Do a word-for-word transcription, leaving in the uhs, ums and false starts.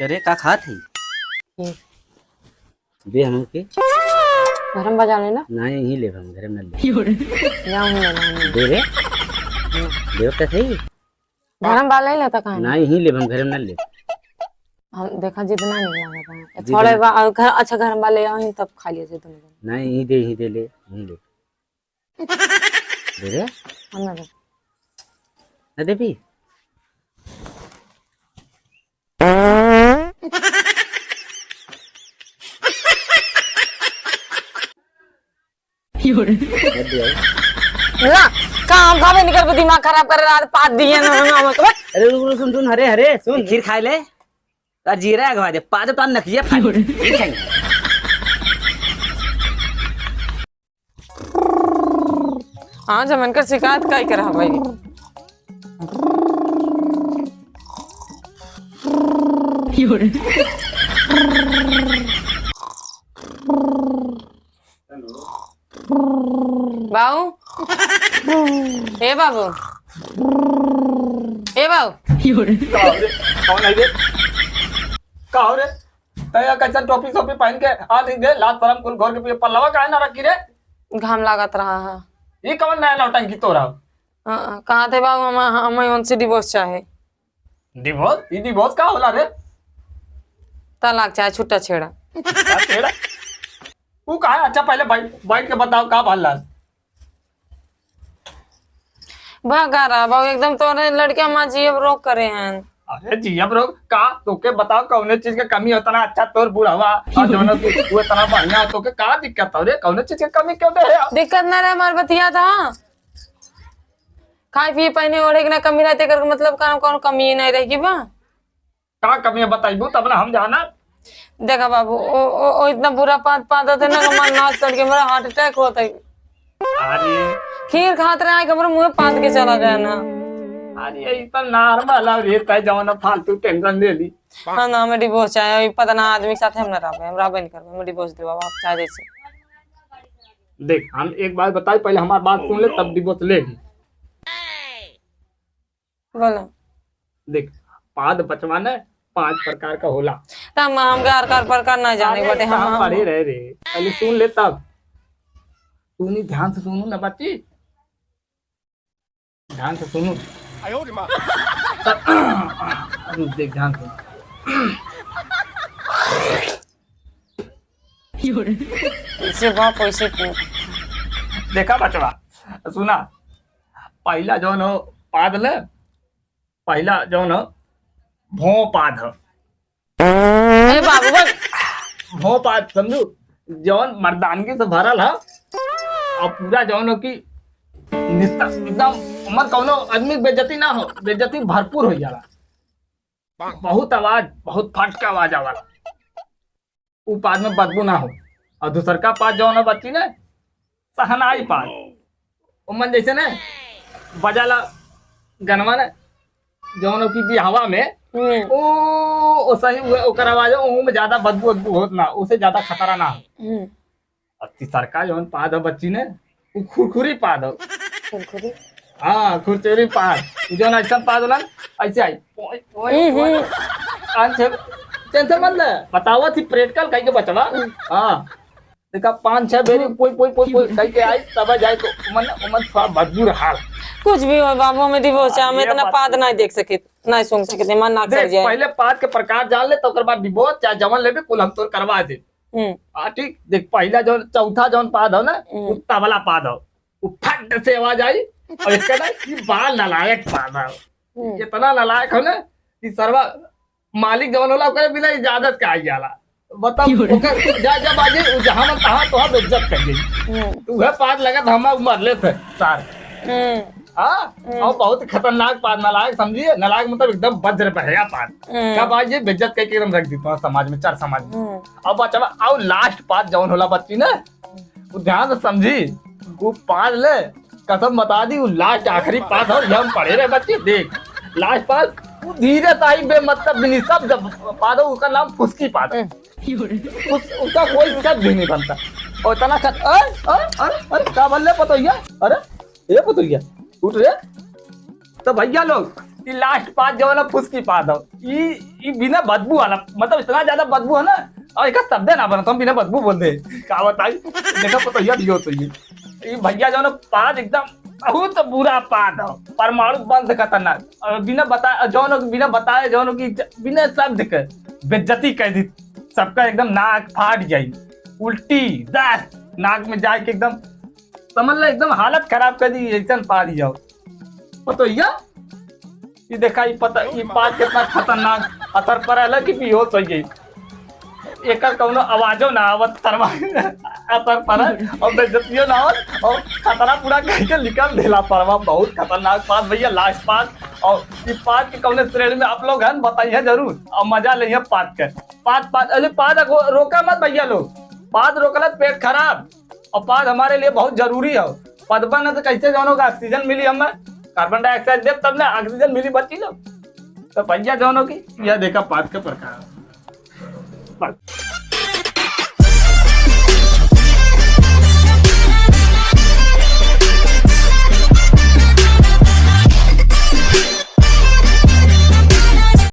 अरे, का खात है? ये। दे हमके। घर में बजा लेना। ना, यहीं लेब हम, घर में ना लेब। जाओ, हम लेना, हम लेना। दे रे। देव का सही? घर में बा ले लेता काहे ना, ना? यहीं लेब हम, घर में ना लेब। हम देखा, जितना नहीं लगा था। जितना थोड़े बा-, और घर, अच्छा, घर में बा ले आओ, तब खा लिया जाए दोनों जने। ना, यहीं दे, यहीं दे ले, यहीं ले। दे दे। हम ना दे। ना देबी? ना, काम खाबे निकर पे दिमाग खराब करे, रात पात दिए ना, ना, ना, ना। अरे, रुक, रुक, सुन, सुन, हरे, हरे, सुन। खीर खाए ले। का जीरा अगवा दे, पाद तो नकिया फाड़। ठीक है। आज हम इनकर शिकायत काई करा भाई? बाऊ, ए बाबू, ए बाऊ। का हो रे? कौन है रे? का हो रे? तै या कैसन टोपी सोपी पहन के आ रही दे, लाज शरम कुल घर के पीछे पल्लवा काहे ना रखी रे? घाम लागत रहा है। ये कौन नया नौटंकी तोरा? हाँ, कहा थे बाबू, हम, हम उनसे डिवोर्स चाहे। डिवोर्स? ये डिवोर्स का होला रे? तलाक चाहे छुट्टा छेड़ा। छुट्टा छेड़ा? तू कहा? अच्छा, पहले बैठ, बैठ के बताओ का भला। भगा रहा बाबू, एकदम तोरे लड़के हमार जियब रोग करे हैं। अरे जियब रोग का? तोके बताओ कौने चीज के कमी होता ना? अच्छा तोर बुढ़वा और जौनो की तू इतना बढ़िया हो, तोके का दिक्कत हो रे? कौने चीज के कमी क्यों दे है? दिक्कत ना रहे, हमार बतिया था। खाए पिए पहने ओढ़े के ना कमी रहते करके मतलब का, कौन कमी नहीं रहेगी बा? का कमी है बताइबू तब ना हम जाना। देखा बाबू, ओ, ओ, ओ इतना बुरा पाद पाद होते ना कि हमार नाक सड़ के मेरा हार्ट अटैक होता है। अरे। खीर खात रहे आके हमरे मुंह पाद के चला गया ना। अरे ये तो नॉर्मल है रे, तय जवन फालतू टेंशन ले ली। हाँ ना, हमें डिवोर्स चाहे, पता ना आदमी के साथ हम ना रहबे, हम रहबे नहीं करबे, हमें डिवोर्स दे बाबा, आप चाहे जैसे। देख, हम एक बात बताई, पहले हमार बात सुन ले, तब डिवोर्स ले ली। बोलो। देख, पाद बचवा न पाँच प्रकार का होला। त हम, हम कार, कार प्रकार ना जाने अरे, बटे, हम, कहाँ हम पढ़े रहे रे? पहले सुन ले तब। सुनी, ध्यान से सुनू ना बच्ची। ध्यान से सुनू। तब, देख, ध्यान से। कैसे बाप, कैसे पूत। देखा बचवा, सुना, पहला जौन हो पाद ले, पहला जौन हो भों पाद हो। ए बाबू, बस। भों पाद समझू, जौन मर्दानगी से भरल हो, और पूरा जौन हो कि निस्ता-, एकदम उमर कौनो आदमी के बेइज्जती ना हो, बेइज्जती भरपूर हो जाला। बहुत आवाज, बहुत फट के आवाज आवाला। उ पाद में बदबू ना हो। और दूसर का पाद जौन हो बच्ची ने, सहनाई पाद। ओ मन जैसे ने बजाला गनवा ने, जौन हो कि बिहावा में, हम्म। ओ, ओ सही हुए, ओकर आवाज, ओ में ज्यादा बदबू, बदबू होत ना, उसे ज्यादा खतरा ना हो। हम्म। और तीसरका जौन पाद हो बच्ची ने, उ खुरखुरी पाद हो। खुरखुरी? हाँ, खुरचुरी पाद। उ जौन ऐसा पाद होला न, ऐसे आई। पोय, पोय, हम्म, पोय। हम्म। पाँच छह, टेंशन मत ले, बतावा थी practical कहीं के बचवा। हम्म। हाँ। देखा, पाँच छह बेरी पोय, पोय, पोय, पोय कहीं के आई, तब जाए तो उमन, उमन थोड़ा बदबू रहा। कुछ भी हो बाबू, हमें डिवोर्स है, हम ये इतना बात पाद नहीं देख सके, नहीं सुन सके, मन ना देख, सर जाए। पहले पाद के प्रकार जान ले, तो ओकर बाद डिवोर्स चाहे जवन लेबे, कुल हम तोर करवा दे। हम्म। आ, ठीक, देख, पहला जौन, चौथा जौन पाद हो ना, हम्म। उ तबला पाद हो। उ फट से आवाज आई, और एक ना, ई बड़ा नालायक पाद हो। हम्म। इतना नालायक हो ना, कि सरवा मालिक जौन होला, ओकरे बिना इजाजत के आई जाला। बताओ, ओकर जा, जा बाजी, उ जहाँ मन तहाँ तोहार बेइज्जत कर दी। हम्म। तो वह पाद लगा था, हम मर लेते सार। हम्म। हाँ, हम्म। और बहुत खतरनाक पाद, नालायक समझिए, नालायक मतलब एकदम वज्र बहेगा पाद। हम्म। का बाजी बेइज्जत करके एकदम रख दी तुम्हारे समाज में, चार समाज में। हम्म। अब बचवा, और last पाद जौन होला बच्ची ना, वो ध्यान से समझी, वो पाद ले, कसम बता दी, वो last आखिरी पाद हो, ये हम पढ़े रहे बच्ची, देख, last पाद, वो धीरे से आई बेमतलब भी नहीं, सब जब पाद हो, उसका नाम फुसकी पाद। हम्म। उस, उसका कोई शब्द ही नहीं बनता। और इतना खत-, अरे, अरे, अरे, अरे, का बल्ले पतोहिया? अरे, ए पतोहिया, उठ रे। तो भैया लोग, ई last पाद जवन है फुसकी पाद हो। ई, ये बिना बदबू वाला, मतलब इतना ज्यादा बदबू है ना, और एक शब्द ना बना तो हम बिना बदबू बोल दे। का बताई, देखा पतोहिया भी हो तो ये, ये भैया जौन पाद एकदम बहुत बुरा पाद है, परमाणु बम से खतरनाक। और बिना बता जौन बिना बताए जौन की ज- बिना शब्द के बेइज्जती कर दी, सबका एकदम नाक फाट जाई, उल्टी दस्त नाक में जाए के एकदम समझ ले एकदम हालत खराब कर दी। ऐसा पाद जाओ पतोहिया, ये देखा, ये पता, ये पाद कितना खतरनाक असर पड़ेला कि बेहोश हो गई। एकर कौनो आवाजो ना आवत परवा असर पड़े और बेइज्जतियो ना आवत और खतरा पूरा करके निकल देला परवा। बहुत खतरनाक पाद भैया, लास्ट पाद। और ये पाद के कौने श्रेणी में आप लोग हैं बताइए जरूर और मजा लेइए पाद के। पाद पाद अरे पाद को रोका मत भैया लोग, पाद रोकला तो पेट खराब। और पाद हमारे लिए बहुत जरूरी है। पदबा न तो कैसे जौन का ऑक्सीजन मिली हमें, कार्बन डाइऑक्साइड दे तब ना ऑक्सीजन मिली बच्ची लोग। तो भैया जौन की यह देखा पाद के प्रकार।